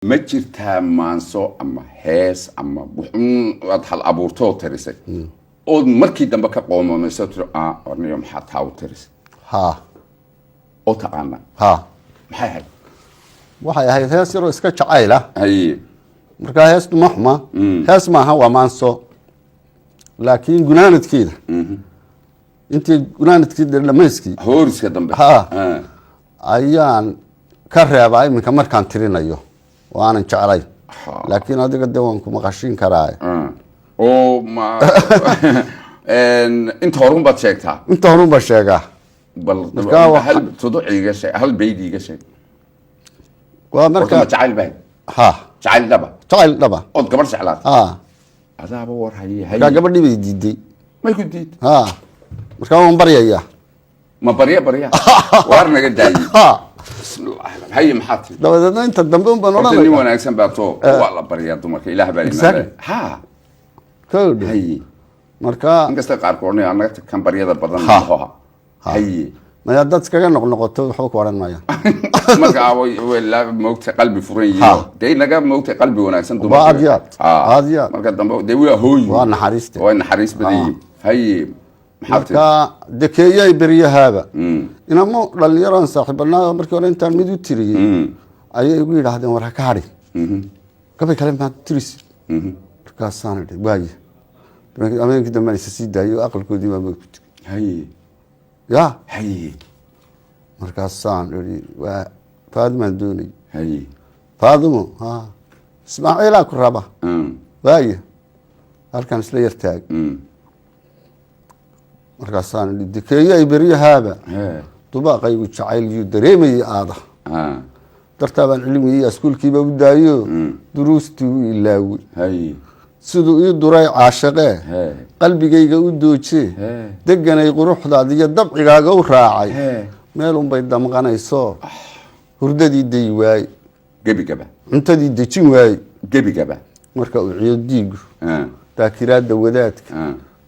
Ma jirtaa maanso ama hees ama wuxuun aad hal abuurtoo tirisay ood markii dambe ka qoomamayso, tiri, "Ah, orniyo, maxaa taa u tirisay?" Ha. Oo taqaana? Ha. Maxay ahayd? Waxay ahayd hees yaroo iska jacayl ah. Markaa heestu ma xuma, hees maaha, waa maanso, laakiin gunaanadkeeda, intii gunaanadkeeda dhamayskii Hooriska dambe. Ha. Ayaan ka reebaa iminka markaan tirinayo oo aanan jeclayn, laakiin adiga dee waan ku maqashin karaa. Oo ma inta horun baad sheegtaa? Inta horun baa sheegaa. Bal Markaa hal tuduc iiga sheeg, hal bayd iiga sheeg. Waa Horta ma marka jacayl baa? Ha. Jacayl dhaba? Jacayl dhaba. Ood gabadh jeclaatay? Ha. Adaaba war haye. Markaa Haye. Gabadhii bay diiday. May ku diid? Ha, markaa waan baryayaa. Ma barya barya waar naga daayey? Ha. Bismillah, haye, maxaa tiri? Dabadeedna inta dambe un baan Horta nin odhanaya. wanaagsan baa too, waa la baryaa dumarka, Ilaah baa imaada ha. Kowdhe. Haye. Markaa Inkasta qaarkoodna anaga kan baryada badan. Ha. Hoha, haye. Maya, haddaad iskaga noqnoqoto waxba ku odhan maayaan. Marka way moogtay qalbi furan yihiin. Dee naga moogtay qalbi wanaagsan dumarka. Waa aad iyo aad. Aad iyo aad. Marka dambe dee waa hooyi. Waa naxariiste. Waa naxariis badan yihiin. Haye, maxaa tiri? Markaa dekeeyay beryahaaba inamo dhallinyaroan saaxiibanaa, markii hore intaan mid u tiriyey ayay igu yidhaahdeen, "War ha ka hadhin, gabay kale maad tirisi?" Markaasaan idhi, "Waaye." Habeenkii dambe aan isa sii daayay oo aqalkoodii baa ku tegey. Ya. Markaasaan idhi, "Waa Faadimaan doonay." "Faadimo?" "Ha." "Ismaaciilaa ku raba." "Waaye." Halkaan isla yar taag. Markaasaan idhi, "Dekeeyay beryahaaba dubaaqaygu jacayl yuu dareemayay aada dartaa baan cilmigii iskuulkiiba u daayo, duruustii u ilaawey, siduu ii duray caashaqee qalbigayga u doojee, deganay quruxdaada iyo dabcigaaga u raacay, meelunbay damqanayso, hurdadii dayi waaye, Gebigaba. cuntadii dejin waaye." Gebigaba. "Marka uu ciyo diigu, daakiraadda wadaadka,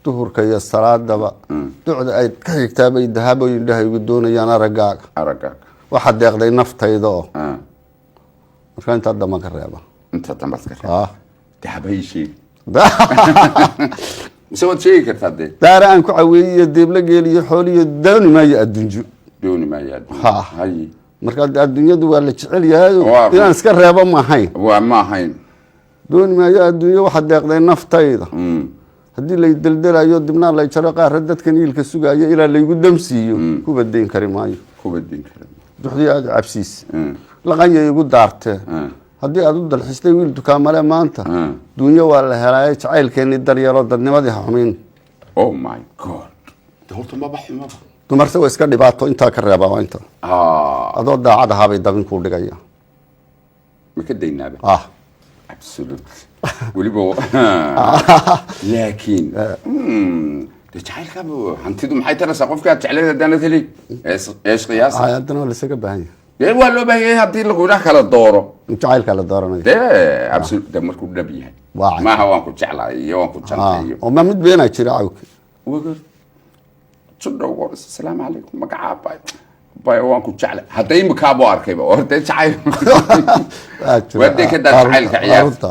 duhurka iyo salaadaba, ducda ay ka xigtaabay dahaboy indhahaygu doonayaan araggaaga." Araggaaga. "Waxaad deeqday naftayda oo." Markaa intaa damban ka reeba. Inta dambaad ka reeb. Dahaba ii sheegi mise waad sheegi kartaa dee? Daara aan ku caweeyiyo, deebla geeliyo, xooliyo dooni maayo adduunyo. Dooni maayo adduun. Ha. Markaa dee adduunyadu waa la jecel yahayo, inaan iska reebo ma ahayn. Waa ma ahayn. "Dooni maayo adduunyo, waxaad deeqday naftayda. Haddii lay deldelayo, dibnaa lay jaro, qaara dadkan iilka sugaayo ilaa laygu damsiiyo, kuba dayn kari maayo." Kuba diin kara. "Duxdii aada cabsiis laqanyay igu daartee, haddii aad u dalxistay wiil dukaamale maanta, duunyo waa la helaaye, jacaylkeennii daryeelo, dadnimadii ha xumayn." Oh my God, de horta maba xumaba. Dumarse waa iska dhibaato, intaa ka reeba waa inta. Adoo daacad ahaabay dabin kuu dhigaya. Ma ka daynaaba? Ah. Absolute weliba, laakiin de jacaylkaaba hantidu maxay taraysaa qofkaad jecleed haddaanad helin? Eesh qiyaasa? Ay, haddana waa laisaga baahan yahay. Dee waa loo baahan yahay haddii lagu yidhaah kala dooro. Jacaylkaa la dooranaya. Dee absolute, de markuu dhab yahay. Waa cad. Maaha waan ku jeclahay iyo waan ku jantay iyo Oo ma mid beenaa jira, cawka? Wagar judhow, "Asalaamu calaykum, magacaa?" Bay bay, "Waan ku jeclay." Hadda imikaabuu arkayba, hor dee jacayl Waa jira. Waa dee ka daa jacaylka ciyaarta. Runta.